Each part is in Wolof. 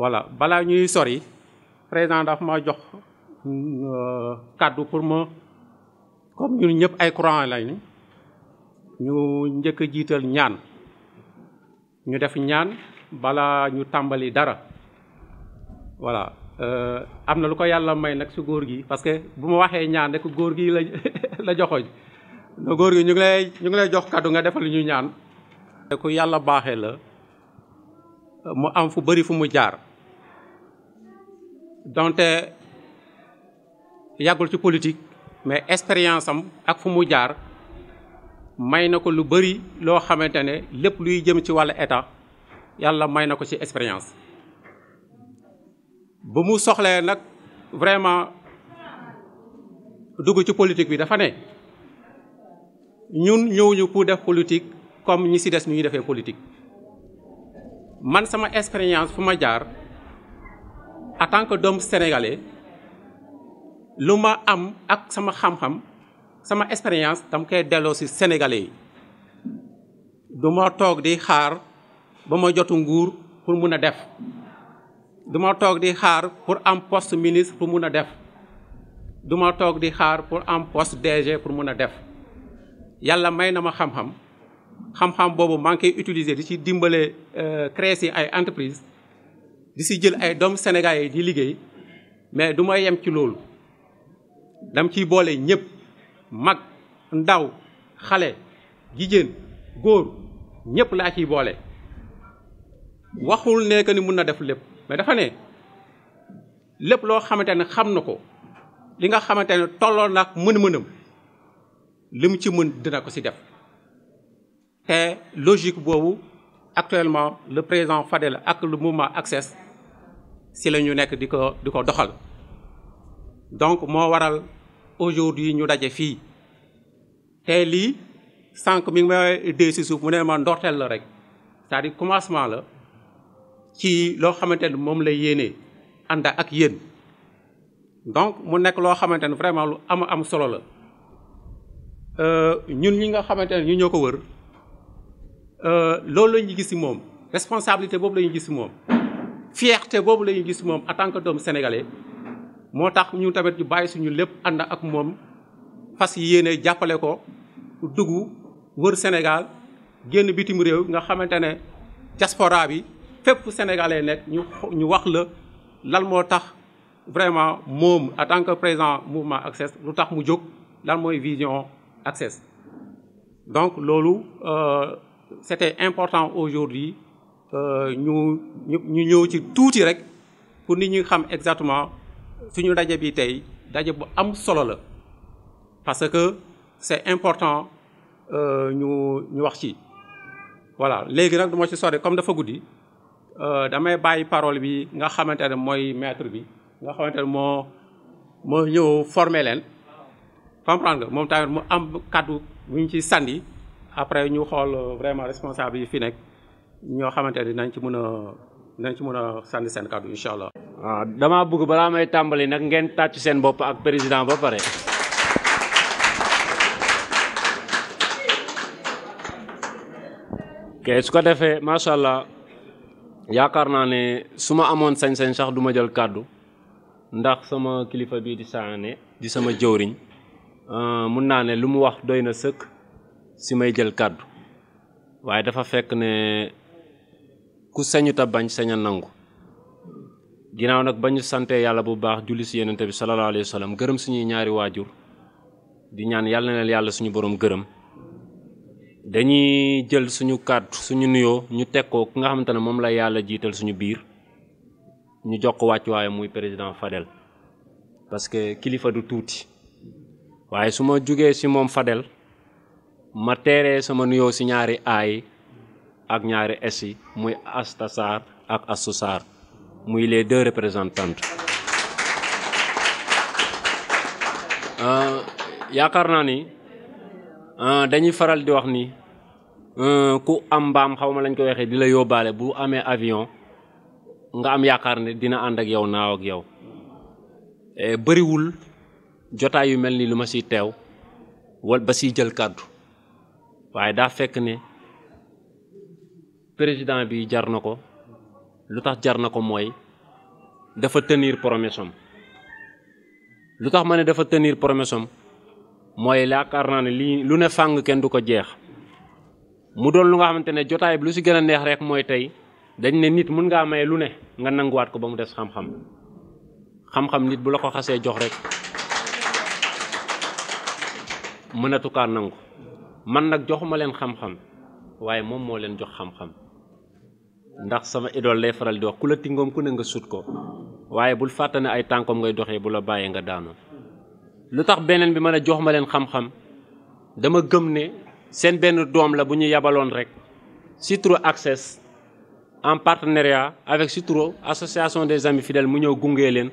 voilà balaa ñuy sori président daf ma jox kàddu pour ma comme ñun ñëpp ay courant lañ ñu njëkk a jiital ñaan ñu def ñaan balaa ñu tàmbali dara voilà am na lu ko yàlla may nag si góor gi parce que bu ma waxee ñaan rek góor gi la joxoñ no góor gi ñu ngi lay jox kàddu nga defal ñu ñaan ku yàlla baaxee la mu am fu bëri fu mu jaar donte yàggul ci politique mais expérience am ak fu mu jaar may na ko lu bëri loo xamante ne lépp luy jëm ci wàllu état yàlla may na ko ci expérience ba mu soxlee nag vraiment dugg ci politique bi dafa ne ñun ñëwuñu pour def politique comme ñi ci des nu ñuy defee politique man sama expérience fu ma jaar en tant que doomu sénégalais lu ma am ak sama xam-xam sama expérience dama koy delloo ci sénégalais yi du ma toog di xaar ba ma jotu nguur pour mun a def du ma toog di xaar pour am poste ministre pour mun a def du ma toog di xaar pour am poste DG pour mun a def yàlla may na ma xam-xam boobu maa ngi koy utiliser di ci dimbale créer ci ay entreprise di ci jël ay doomu sénégalais yi di liggéey mais du ma yem ci loolu dam ciy boole ñëpp mag ndaw xale jigéen góor ñëpp laa ciy boole waxul ne que ni mun na def lépp mais dafa ne lépp loo xamante ne xam na ko li nga xamante ne tolloo nag mën-mënam li mu ci mën dina ko ci def te logique boobu actuellement le président Fadel ak le mouvement Access ci la ñu nekk di ko doxal donc moo waral aujourd'hui ñu daje fii te lii sànq mi ngi may dee ci suuf mu ne ma ndorteel la rek c'est-à-dire commencement la ci loo xamante ne moom la yéenee ànd ak yéen donc mu nekk loo xamante ne vraiment lu am solo la ñun ñi nga xamante ne ñu ñoo ko wër loolu la ñu gis ci moom responsabilité boobu la ñu gis ci moom fierté boobu la ñu gis ci moom en tant que doomu sénégalais moo tax ñu tamit ñu bàyyi suñu lépp ànd ak moom fas yéene jàppale ko dugg wër Sénégal génn bitim réew nga xamante ne diaspora bi fépp sénégalais nekk ñu wax la lan moo tax vraiment moom en tant que président mouvement Access lu tax mu jóg lan mooy vision Access donc loolu c'était important aujourd'hui ñu ñëw ci tuuti rek pour nit ñi xam exactement suñu daje bi tey daje bu am solo la parce que c'est important ñu wax ci voilà léegi nag du ma ci sori comme dafa guddi damay bàyyi parole bi nga xamante ne mooy maître bi nga xamante ne moo ñëw former leen comprendre nga moom tamit mu am kaddu bu ñu ci sànni après ñu xool vraiment responsable yi fi nekk ñoo xamante ne dinañ ci mën a sànni seen kaddu incha allah. waaw damaa bëgg balaa may tàmbali nag ngeen tàcc seen bopp ak président ba pare. ok su ko defee macha allah yaakaar naa ne su ma amoon sañ-sañ sax du ma jël kàddu ndax sama kilifa bii di Sané di sama jëwriñ mun naa ne lu mu wax doy na sëkk si may jël kàddu waaye dafa fekk ne ku sañuta bañ sañ a nangu. ginnaaw nag ba ñu sante yàlla bu baax julli si yonent bi sallallahu alayhi wa sallam gërëm suñuy ñaari waajur di ñaan yàlla na leen yàlla suñu borom gërëm dañuy jël suñu kàddu suñu nuyoo ñu teg ko ki nga xamante ne moom la yàlla jiital suñu biir ñu jox ko wàccuwaayam muy président Fadel parce que kilifa du tuuti waaye su ma jugee si moom Fadel ma teeree sama nuyoo si ñaari aay ak ñaari es yi muy Asta Sarr ak Astou Sarr muy les deux représentantes yaakaar naa ni dañuy faral di wax ni ku am mbaam xaw ma lañ ko waxee di la yóbbaale bu amee avion nga am yaakaar ne dina ànd ak yow naaw ak yow bëriwul jotaay yu mel ni lu ma siy teew wala ba siy jël kàddu waaye daa fekk ne président bi jar na ko lu tax jar na ko mooy dafa tenir promesse am lu tax ma ne dafa tenir promesse am mooy yaakaar naa ne lii lu ne fàng kenn du ko jeex mu doon lu nga xamante ne jotaay bi lu si gën a neex rek mooy tey dañ ne nit mun ngaa maye lu ne nga nanguwaat ko ba mu des xam-xam xam-xam nit bu la ko xasee jox rek mënatu kaa nangu man nag joxuma leen xam-xam waaye moom moo leen jox xam-xam ndax sama idole lay faral di wax ku la tingoom ku ne nga sut ko waaye bul fàtte ne ay tànkoom ngay doxee bu la bàyyee nga daanu lu tax beneen bi ma ne jox ma leen xam-xam dama gëm ne seen benn doom la bu ñu yabaloon rek Citro Access en partenariat avec Citro association des amis fidèles mu ñëw gungee leen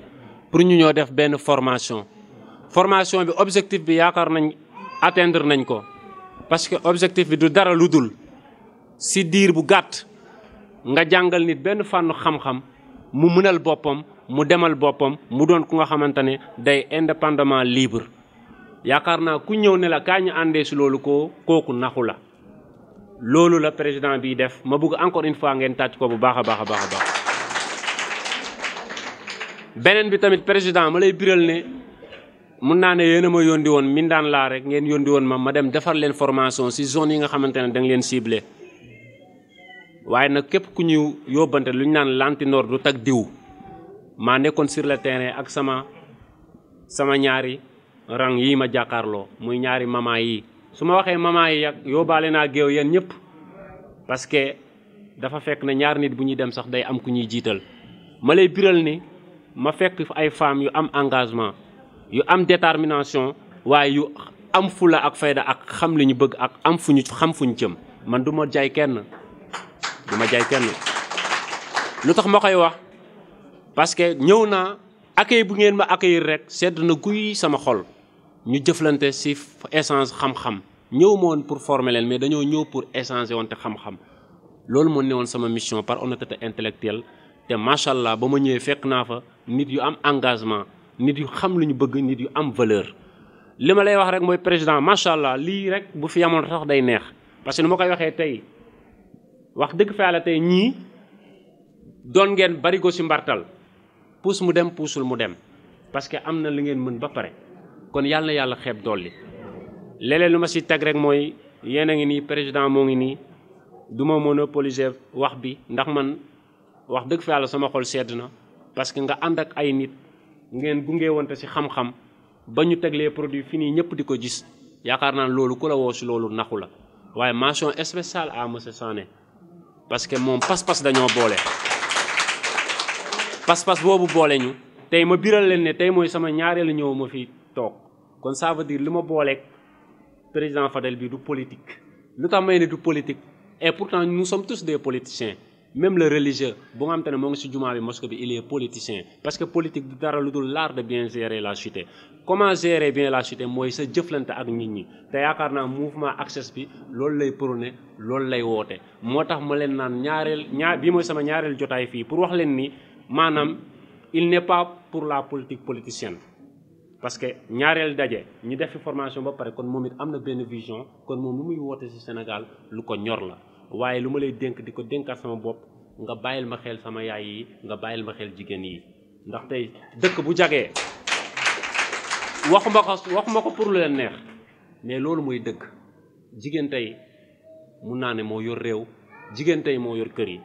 pour ñu ñoo def benn formation bi objectif bi yaakaar nañ atteindre nañ ko parce que objectif bi du dara lu dul si diir bu gàtt nga jàngal nit benn fànn xam-xam mu mënal boppam mu demal boppam mu doon ku nga xamante ne day indépendamment libre yaakaar naa ku ñëw ne la kaa ñu àndee si loolu kooku naxu la loolu la président bi def ma bëgg encore une fois ngeen tàcc ko bu baax a baax a baax a baax beneen bi tamit président ma lay biral ne mun naa ne yéen a ma yóndi woon mindaan laa rek ngeen yóndi woon ma dem defar leen formation si zone yi nga xamante ne da nga leen ciblé waaye nag képp ku ñu yóbbante lu ñu naan lantinoor du tag diw maa nekkoon sur le terrain ak sama ñaari rang yii ma jàkkaarloo muy ñaari mama yi su ma waxee mama yi ak yóbbaale naa géew yéen ñëpp parce que dafa fekk na ñaari nit bu ñuy dem sax day am ku ñuy jiital ma lay biral ni ma fekk ay femmes yu am engagement yu am détermination waaye yu am fula ak fayda ak xam li ñu bëgg ak am fu ñu xam fu ñu jëm man du ma jaay kenn lu tax ma koy wax parce que ñëw naa accueil bu ngeen ma accueillir rek sedd na guy sama xol ñu jëflante si échange xam-xam ñëw ma woon pour former leen mais dañoo ñëw pour échanger wante xam-xam loolu moo newoon sama mission par honnêteté intellectuelle te macha allah ba ma ñëwee fekk naa fa nit yu am engagement nit yu xam lu ñu bëgg nit yu am valeur li ma lay wax rek mooy président macha allah lii rek bu fi amoon sax day neex parce que nu ma koy waxee tey wax dëgg fa yàlla tey ñii doon ngeen bari ko si mbartal puus mu dem puusul mu dem parce que am na li ngeen mën ba pare kon yàlla na yàlla xeeb dolli léeg-léeg lu ma si teg rek mooy yéen a ngi nii président moo ngi nii du ma monopoliser wax bi ndax man wax dëgg fa yàlla sama xol sedd na parce que nga ànd ak ay nit ngeen gunge wante si xam-xam ba ñu teglee produit fi nii ñëpp di ko gis yaakaar naa loolu ku la woo si loolu naxu la waaye mention spéciale à monsieur Sané parce que moom pas-pas dañoo boole pas-pas boobu boole ñu tey ma biral leen ne tey mooy sama ñaareelu ñëw ma fi toog kon ça veut dire li ma booleeg président Fadel bi du politique lu tax may ne du politique et pourtant nous sommes tous des politiciens même le religieux bu nga xam te ne moo ngi si jumaa bi mosquée bi il est politicien parce que politique du dara lu dul l'art de bien gérer la cité comment gérer bien la cité mooy sa jëflante ak nit ñi te yaakaar naa mouvement access bi loolu lay prôné loolu lay woote moo tax ma leen naan bii mooy sama ñaareel jotaay fii pour wax leen ni maanaam il n'est pas pour la politique politicienne parce que ñaareel daje ñu def fi formation ba pare kon moom it am na benn vision kon moom lu muy woote ci Sénégal lu ko ñor la waaye lu ma lay dénk di ko dénkaat sama bopp nga bàyyil ma xel sama yaay yi nga bàyyil ma xel jigéen yi ndax tey dëkk bu jagee waxuma ko pour lu leen neex mais loolu mooy dëgg jigéen tey mun naa ne moo yor réew jigéen tey moo yor kër yi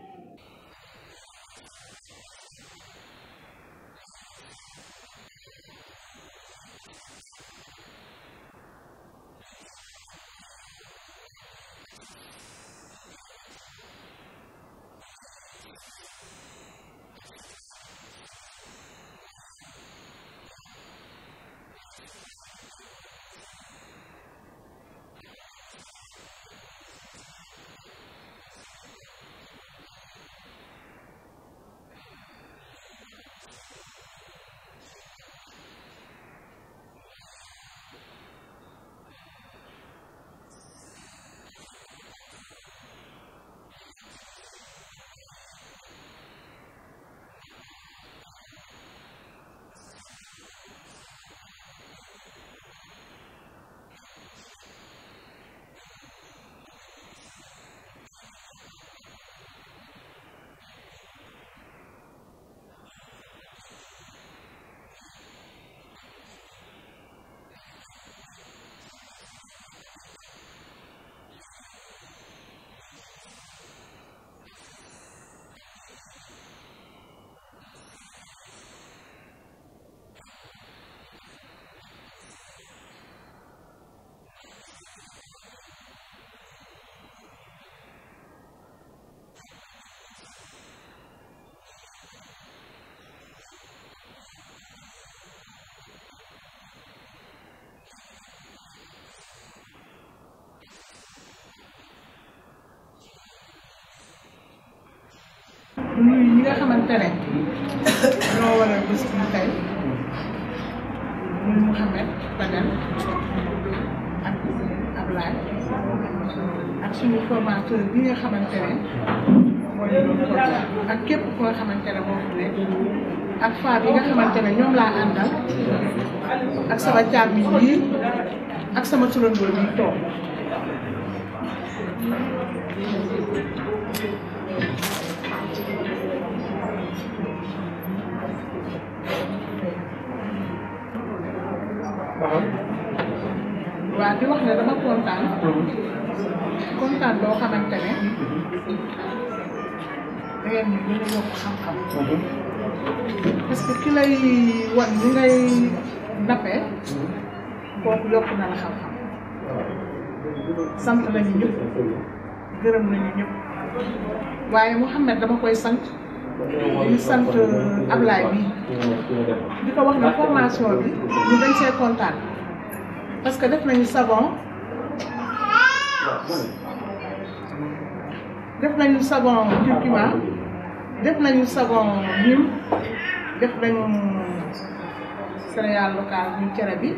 nuyu ñi nga xamante ne ñoo waral bés bi tey muy Mouhamed Fadel ak Ablaye ak suñu formateur bi nga xamante ne moo ñu doon programme ak képp koo xamante ne moo fi nekk ak femme yi nga xamante ne ñoom laa àndal ak sama caam yi ak sama turandoo yi toog. waaw di wax ne dama kontaan loo xamante ne dangeen ñu gën a yokk xam-xam parce que ki lay wan ni ngay nappee kooku yokk na la xam-xam sant nañu ñëpp gërëm nañu ñëpp waaye Mouhamed dama koy sant di sant Ablaye bi di ko wax ne formation bi ñu dañ see kontaan parce que def nañu savon curcuma def nañu savon Nîmes def nañu céréale locale ñu cere bi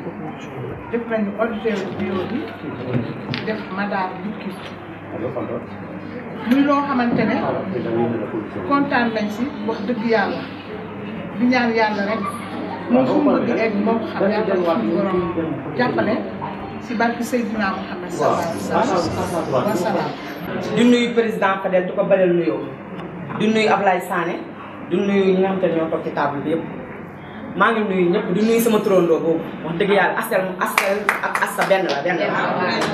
def nañu eau de Javel bio bi def madar bukki muy loo xamante ne kontaan nañ si wax dëgg yàlla di ñaan yàlla rek moom fu mu bëgg egg moo ko xam yàlla ko suñu borom jàppale si barke Seydina Mouhamed sallallahu alayhi wa sallam. di nuyu président Fadel di ko balal nuyoo di nuyu Ablaye Sané di nuyu ñi nga xamante ne ñoo toog ci table bi yëpp maa ngi nuyu ñëpp di nuyu sama turandoo boobu wax dëgg yàlla asel ak assa benn la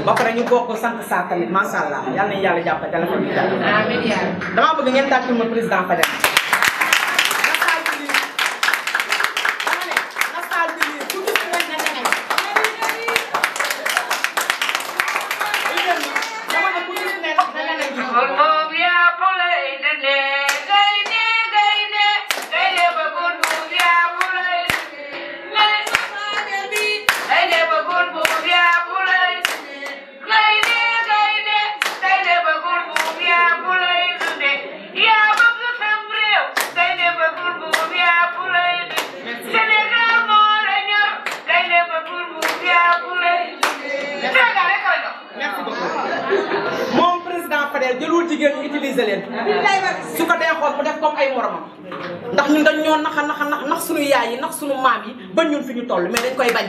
ba pare ñu bokk sant saa tamit macha allah yàlla nañu yàlla jàppale téléphone bi jàpp damaa bëgg ngeen tàccul ma président Fadel jëlul jigéen ñu utiliser leen su ko dee xool mu def comme ay moromam ndax ñun dañ ñoo nax suñu yaay yi nax suñu maam yi ba ñun fi ñu toll mais dañ koy bañ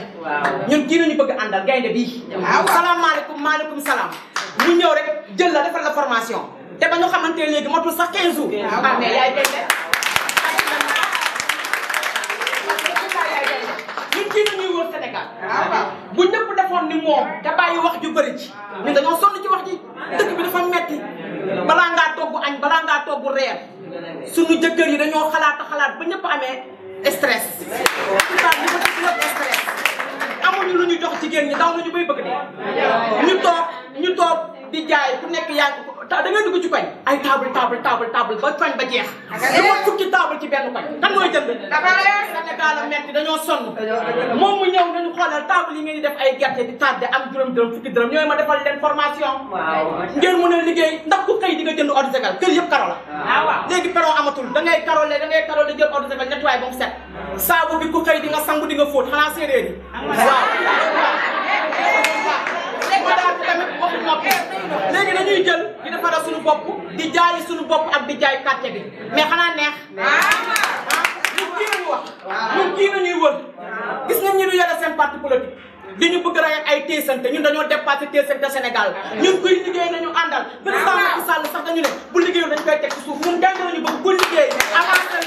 ñun kii nañu bëgg àndal gaynde bii salaamaaleykum maaleykum salaam ñu ñëw rek jël la defal la formation te ba ñu xamante léegi matul sax 15 jours ah mais yaay gaynde ñun kii nañuy wër Sénégal bu ñëpp defoon ni moom te bàyyi wax ju bëri ci ñun dañoo sonn ci wax ji dëkk bi dafa metti balaa ngaa togg añ balaa ngaa togg reer suñu jëkkër yi dañoo xalaat ba ñëpp amee stress pourtant ñu ko def lépp stress amuñu lu ñu jox jigéen ñi daw nañu bay bëgg de ñu toog di jaay ku nekk yaa ngi da ngay dugg ci koñ ay table ba koñ ba jeex dama fukki table ci benn koñ kan mooy jënd Sénégal a metti dañoo sonn moom mu ñëw nañu xoolal table yi ngeen di def ay gerte di tardé am dërëm fukki dërëm ñooy ma defal leen formation ngeen mën a liggéey ndax ku xëy di nga jënd eau de Javel kër yëpp karo la léegi peron amatul da ngay karole jël eau de Javel nettoyé ba mu set saabu bi ku xëy di nga sangu di nga fóot xanaa séeréer yi waaw léegi dañuy jël di defaral suñu bopp di jaayi suñu bopp ak di jaay quartier bi mais xanaa neex ñun kii nañu wax ñun kii nañuy wër gis nga ñi ñu yore seen parti politique li ñu bëgg rey ak ay téesante ñun dañoo dépassé téesante Sénégal ñun kuy liggéey nañu àndal président Macky Sall sax dañu ne bu liggéeyul dañ koy teg ci suuf ñun gaynde nañu bëgg ku liggéey avancé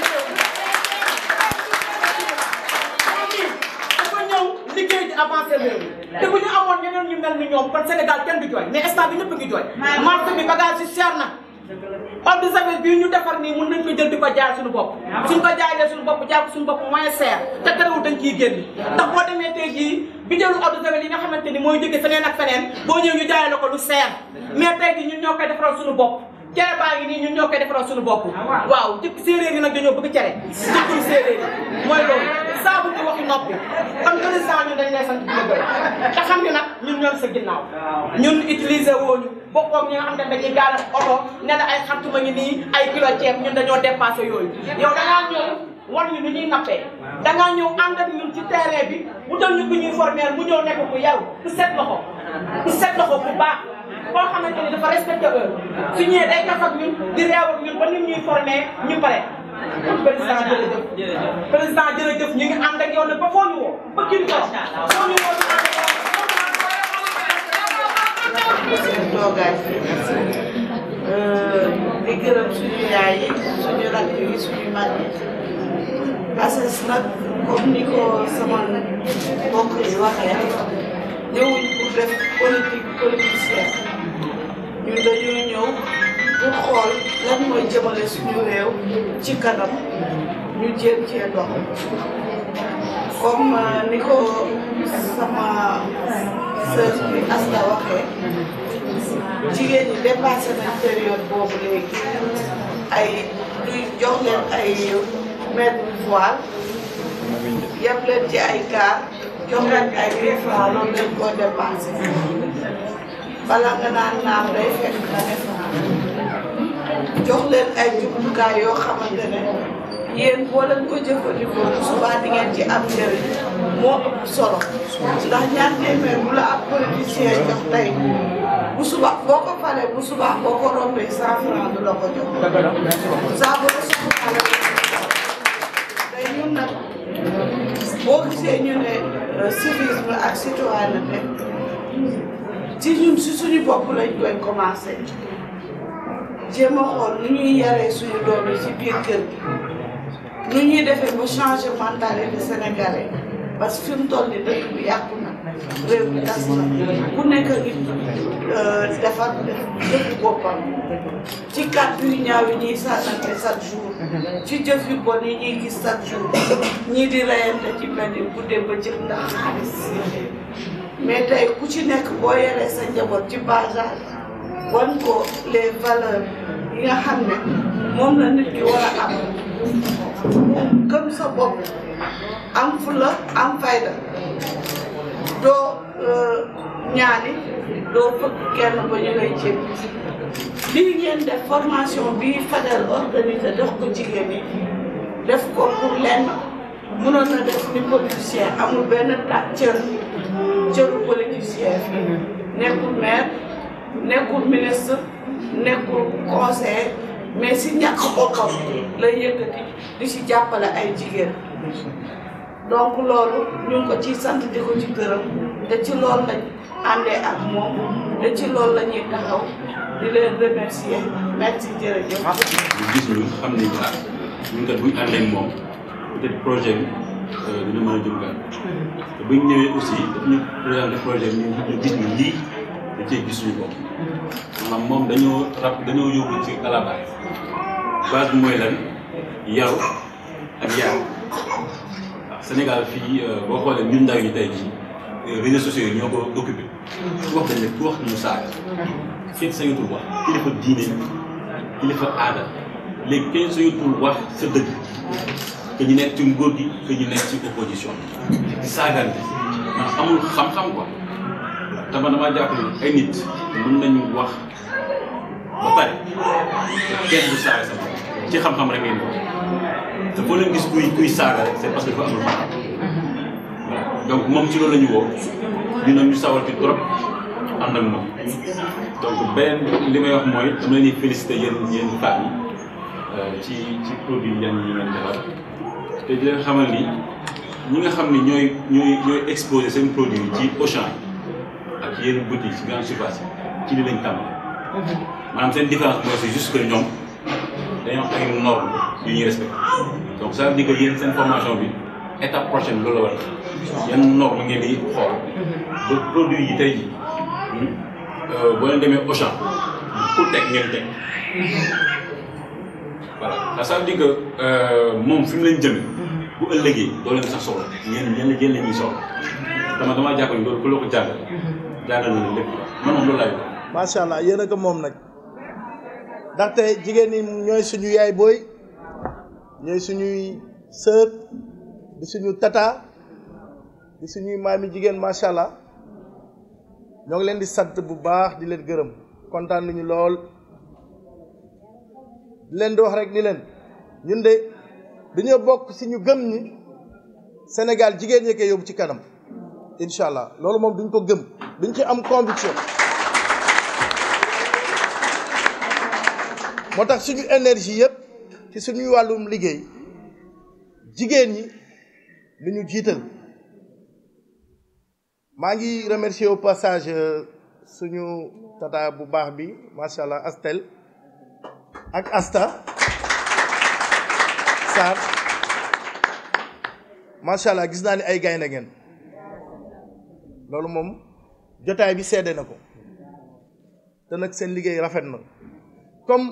dafa ñëw liggéey di avancé réew te bu ñu amoon ñeneen ñu mel ni ñoom kon Sénégal kenn du jooy mais instant bi ñëpp a ngi jooy marché bi bagage yi cher na eau de Javel bii ñu defar nii mun nañ ko jël di ko jaay suñu bopp suñ ko jaayee suñu bopp jaay ko suñu bopp moins cher te terewul dañ ciy génn ndax boo demee tey jii bi jëlu eau de Javel yi nga xamante ni mooy jóge feneen ak feneen boo ñëw ñu jaayee la ko lu cher mais tey jii ñun ñoo koy defaral suñu bopp cere baa ngi nii ñun ñoo koy defaral suñu bopp waaw dëkk séeréer yi nag dañoo bëgg cere dëkkul séeréer yi mooy loolu saabu di waxi noppi kon président ñun dañ lay sant di la gërëm te xam ni nag ñun ñoom sa ginnaaw ñun utiliser wooñu bokkoog ñi nga xam ne dañuy gaal oto ne la ay xartuma ngi nii ay kilo ceeb ñun dañoo dépassé yooyu yow dangaa ñëw war ñu nu ñuy nappee dangaa ñëw ànd ak ñun ci terrain bi mu dal ñu ko ñuy former mu ñëw nekk ku yaru ku set loxo bu baax boo xamante ni dafa respecté heure su ñëwee day kaf ak ñun di réew ak ñun ba nit ñuy formé ñu pare président jërëjëf président jërëjëf ñu ngi ànd ak yow nag ba foo ñu woo ba kii ko foo ñu woo seen toogaay di gërëm suñu yaay yi suñu rakk yi suñu mag yi ACES nag comme ni ko sama mbokk yi waxee ñëwuñ pour def politicienne ñun dañoo ñëw pour xool lan mooy jëmale suñu réew ci kanam ñu jéem cee dox comme ni ko sama sœur bi Asta waxee jigéen ñi dépassé nañ période boobu léegi ay duy jox leen ay mètre voile yëpp leen ci ay car jox leen ay 1000 francs loolu lañ ko dépensé bala nga naan naam day fekk nga ne jox leen ay jumtukaay yoo xamante ne yéen boo leen ko jëfandikoo bu subaa di ngeen ci am njëriñ moo ëpp solo ndax ñaar téeméer bu la ab politicien jox tey bu subaa boo ko falee bu subaa boo ko rombee 100 francs du la ko jox saa boo soxla tey ñun nag boo gisee ñu ne civisme ak citoyenneté ci ñun si suñu bopp lañ koy commencé jéem a xool nu ñuy yaree suñu doom yi ci biir kër gi nu ñuy defee ba changer mentalité sénégalais parce que fi mu toll nii dëkk bi yàqu na réew mi tas na ku nekk ngi defar def boppam ci kàddu yu ñaaw yi ñuy sànnante chaque jour ci jëf yu bon yi ñuy gis chaque jour ñii di reyante ci mbedd guddee ba jëf ndax xaalis mais tey ku ci nekk boo yoree sa njaboot ci bas âge wan ko les valeurs yi nga xam ne moom la nit ki war a am gëm sa bopp am fulla am fayda doo ñaani doo fëgg kenn ba ñu lay jéem lii ngeen def formation bii Fadel organisé def ko jigéen ñi def ko pour lenn mënoon na def ni politicien amul benn cëru politicien fii nekkul maire nekkul ministre nekkul conseiller mais si ñàkk boppam lay yëkkati di si jàppale ay jigéen donc loolu ñu ngi ko ciy sant di ko ci gërëm te ci loolu lañ àndee ak moom te ci loolu la ñuy taxaw di leen remercier merci jërëjëf. ñu gis ñu xam ne daal ñun kat bu ñu àndee ak moom peut-être projet bi dina mën a jëm kanam te bu ñu ñëwee aussi daf ñu présenté projet bi ñu gis ñu lii da cee gis suñu bopp maanaam moom dañoo yóbbu ci à la base bi mooy lan yaru ak yaru waaw Sénégal fii boo xoolee ñun ndaw yi tey jii réseaux sociaux yi ñoo ko occupé ku wax dañ ne ku wax ñu saaga kenn sañatul wax kilifa diine kilifa aada léegi kenn sañatul wax sa dëgg que ñu nekk ci nguur gi que ñu nekk ci opposition saagante man amul xam-xam quoi te man damaa jàpp ne ay nit mën nañu wax ba pare kenn du saaga sa bopp ci xam-xam rek ngeen ko te foo leen gis kuy saaga rek c'est parce que dafa amul xam donc moom ci loolu la ñu woo ñu nag ñu sawar ci trop ànd ak moom donc beneen li may wax mooy dama leen di féliciter yéen femmes yi ci produit yan yi ngeen defar te di leen xamal ni ñi nga xam ni ñooy exposer seen produit ci Auchan ak yenn boutique ci grande surface ci li lañ tàmbali maanaam seen différence mooy c'est juste que ñoom dañoo am ay normes yu ñuy respecté donc ça veut dire que yéen seen formation bi étape prochaine loolu la war a yan normes ngeen di xool ba produit yi tey jii boo leen demee Auchan ku teg ngeen teg voilà ça veut dire que moom fi mu leen jëme bu ëllëgee doo leen sax soxla ñeen la ñuy soxla damaa jàpp ni loolu ku la ko jàngal na lépp man moom loolu laay macha allah yéen a ko moom nag ndaxte jigéen ñi ñooy suñu yaay booy ñooy suñuy sœur di suñu tata di suñuy maami jigéen macha allah ñoo ngi leen di sant bu baax di leen gërëm kontaan nañu lool di leen di wax rek ni leen ñun de dañoo bokk si ñu gëm ni Sénégal jigéen ñi koy yóbbu ci kanam incha allah loolu moom duñ ko gëm duñ ci am conviction moo tax suñu énergie yëpp ci suñuy wàllum liggéey jigéen ñi li ñu jiital maa ngi remercier au passage suñu tata bu baax bi macha allah Astel ak Asta Sarr macha allah gis naa ni ay gaynde ngeen loolu moom jotaay bi seede na ko te nag seen liggéey rafet na comme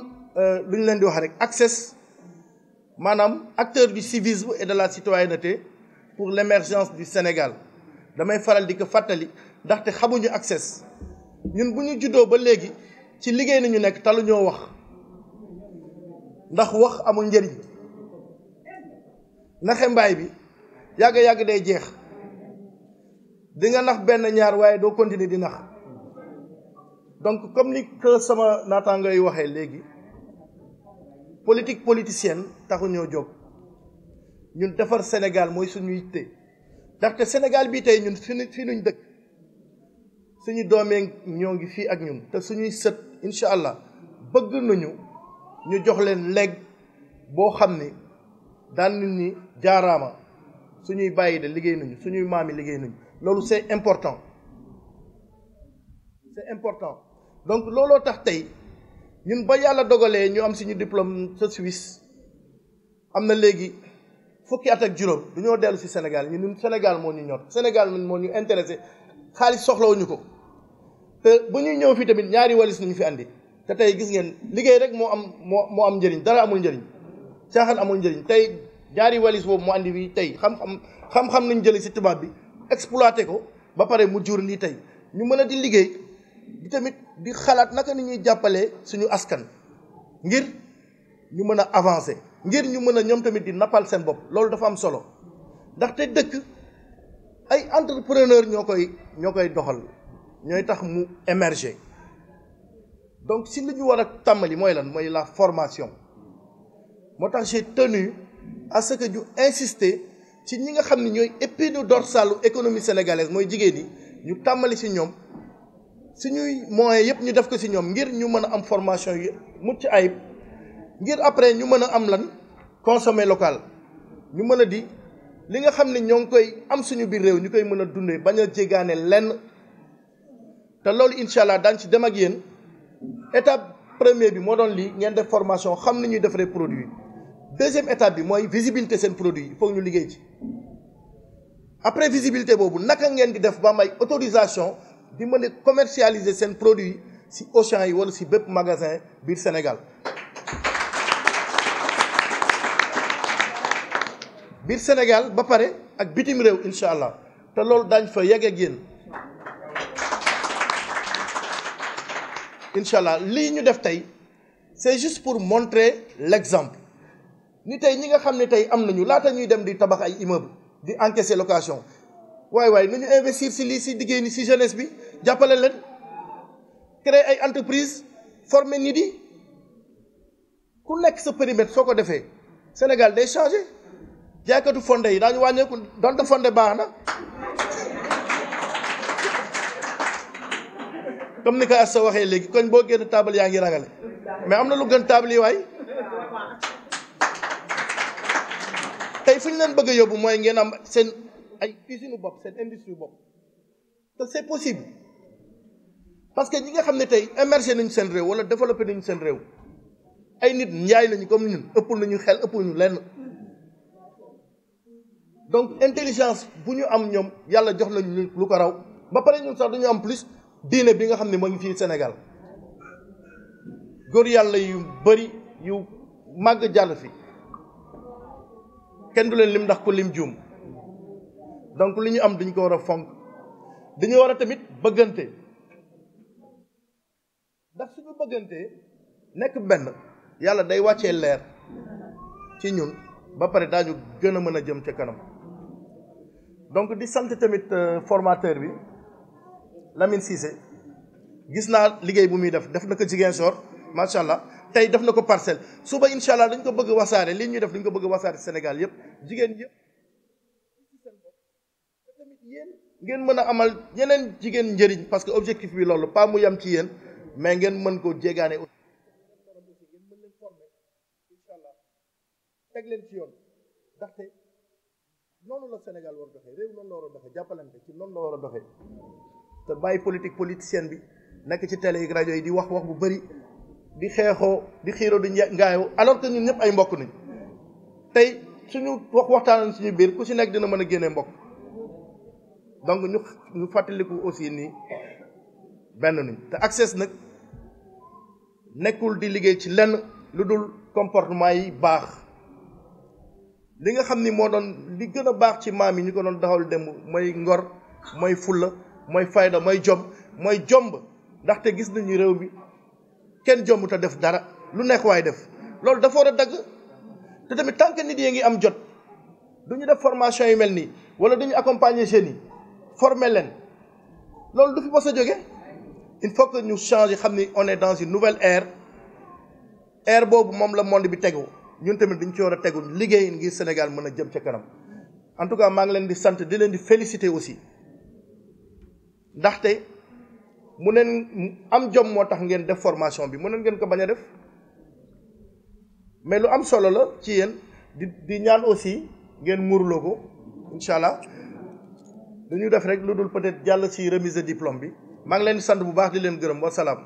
lu ñu leen di wax rek access maanaam acteur du civisme et de la citoyenneté pour l'émergence du Sénégal damay faral di ko fàttali ndaxte xamuñu access ñun bu ñu juddoo ba léegi ci liggéey nañu nekk talu ñoo wax ndax wax amul njëriñ naxe mbaay bi yàgg-yàgg day jeex di nga nax benn ñaar waaye doo continuer di nax donc comme ni que sama naataango yi waxee léegi politique politicienne taxu ñoo jóg ñun defar Sénégal mooy suñu yitte ndaxte Sénégal bii tey ñun fi nuñ dëkk suñu doomee ñoo ngi fii ak ñun te suñuy sët incha allah bëgg nañu ñu jox leen léeg boo xam ni daan nit ñi jaaraama suñuy bàyyi de liggéey nañu suñuy maam yi liggéey nañu loolu c'est important donc looloo tax tey ñun ba yàlla dogalee ñu am suñu diplôme sa Suisse am na léegi fukki at ak juróom du ñoo dellu si Sénégal ñun Sénégal moo ñu ñor Sénégal moo ñu intéressé xaalis soxlawuñu ko te bu ñuy ñëw fii tamit ñaari walis nañu fi andi te tey gis ngeen liggéey rek moo am njëriñ dara amul njëriñ caaxaan amul njëriñ tey ñaari walis boobu mu andi fii tey xam-xam nañu jëlee si tubaab bi exploité ko ba pare mu jur lii tey ñu mën a di liggéey di tamit di xalaat naka ni ñuy jàppalee suñu askan ngir ñu mën a avancer ngir ñu mën a ñoom tamit di nappal seen bopp loolu dafa am solo ndaxte dëkk ay entrepreneur ñoo koy doxal ñooy tax mu émerger donc si li ñu war a tàmbali mooy lan mooy la formation moo tax j'ai tenu à ce que ñu insister ci ñi nga xam ne ñooy épine dorsale économie sénégalaise mooy jigéen ñi ñu tàmbali si ñoom suñuy moyens yëpp ñu def ko si ñoom ngir ñu mën a am formation yu mucc ayib ngir après ñu mën a am lan consommer local ñu mën a di li nga xam ne ñoo ngi koy am suñu biir réew ñu koy mën a dundee bañ a jégaane lenn te loolu incha allah daañu ci dem ak yéen étape première bi moo doon lii ngeen def formation xam ni ñuy defaree produit deuxième étape bi mooy visibilité seen produit il faut ñu liggéey ci après visibilité boobu naka ngeen di def ba am ay autorisation di mën a commercialiser seen produit si Auchan yi wala si bépp magasin biir Sénégal biir Sénégal ba pare ak bitim réew incha allah te loolu daañ fa yegg ak yéen incha allah lii ñu def tey c'est juste pour montrer l'exemple ni tey ñi nga xam ne tey am nañu laata ñuy dem di tabax ay immeuble di encaisser location waaye nu ñu investir si lii si liggéey ni si jeunesse bi jàppale leen créer ay entreprise former nit yi ku nekk sa périmètre soo ko defee Sénégal day changer jaaykatu fonde yi daañu wàññeeku donte fonde baax na comme ni ko Assa waxee léegi koñ boo génn taabal yaa ngi rangale mais am na lu gën taabal yi waay tey fu ñu leen bëgg a yóbbu mooy ngeen am seen ay usine bopp seen industrie bopp te c'est possible parce que ñi nga xam ne tey émerger nañu seen réew wala développé nañu seen réew ay nit njaay lañu comme ñun ëppul nañu xel ëppul ñu lenn donc intelligence bu ñu am ñoom yàlla jox nañu lu ko raw ba pare ñun sax dañu am plus diine bi nga xam ne moo ngi fii Sénégal góor yàlla yu bari yu màgg jàll fi kenn du leen lim ndax ko lim juum donc li ñu am dañu ko war a fonk dañu war a tamit bëggante ndax suñu bëggante nekk benn yàlla day wàccee leer ci ñun ba pare daañu gën a mën a jëm ca kanam donc di sant tamit formateur bi Lamine Cissé gis naa liggéey bu muy def na ko Ziguinchor macha allah tey def na ko Parcelles suba incha allah dañ ko bëgg wasaare lii ñuy def dañ ko bëgg wasaare Sénégal yëpp jigéen yëpp tamit yéen ngeen mën a amal yeneen jigéen njëriñ parce que objectif bi loolu pas mu yam ci yéen mais ngeen mën ko jéegaane aussi ngeen mën leen former incha allah teg leen ci yoon ndaxte noonu la Sénégal war a doxee réew noonu la war a doxee jàppalante ci noonu la war a doxee te bàyyi politique politicienne bi nekk ci télé yi rajo yi di wax bu bëri di xeexoo di xiiroo di ngaayoo alors que ñun ñëpp ay mbokk nañ tey suñu waxtaan suñu biir ku si nekk dina mën a génnee mbokk donc ñu fàttaliku aussi nii benn nañ te accès nag nekkul di liggéey ci lenn lu dul comportement yi baax li nga xam ni moo doon li gën a baax ci maam yi ñu ko doon daxal démb mooy ngor mooy fulla mooy fayda mooy jomb ndaxte gis nañu réew mi kenn jomb te def dara lu nekk waay def loolu dafa war a dagg te tamit tant que nit yi ngi am jot du ñu def formation yu mel nii wala du ñu accompagner jeunes yi former leen loolu du fi mos a jóge il faut que ñu changer xam ni on est dans une nouvelle ère boobu moom la monde bi tegu ñun tamit dañ ci war a tegu liggéey ngir Sénégal mën a jëm ca kanam en tout cas maa ngi leen di sant di leen di féliciter aussi ndaxte mu neen am jom moo tax ngeen def formation bi mu neen ngeen ko bañ a def mais lu am solo la ci yéen di ñaan aussi ngeen muurloo ko incha allah dañu def rek lu dul peut-être jàll ci remise de diplôme bi maa ngi leen di sant bu baax di leen gërëm wa salaam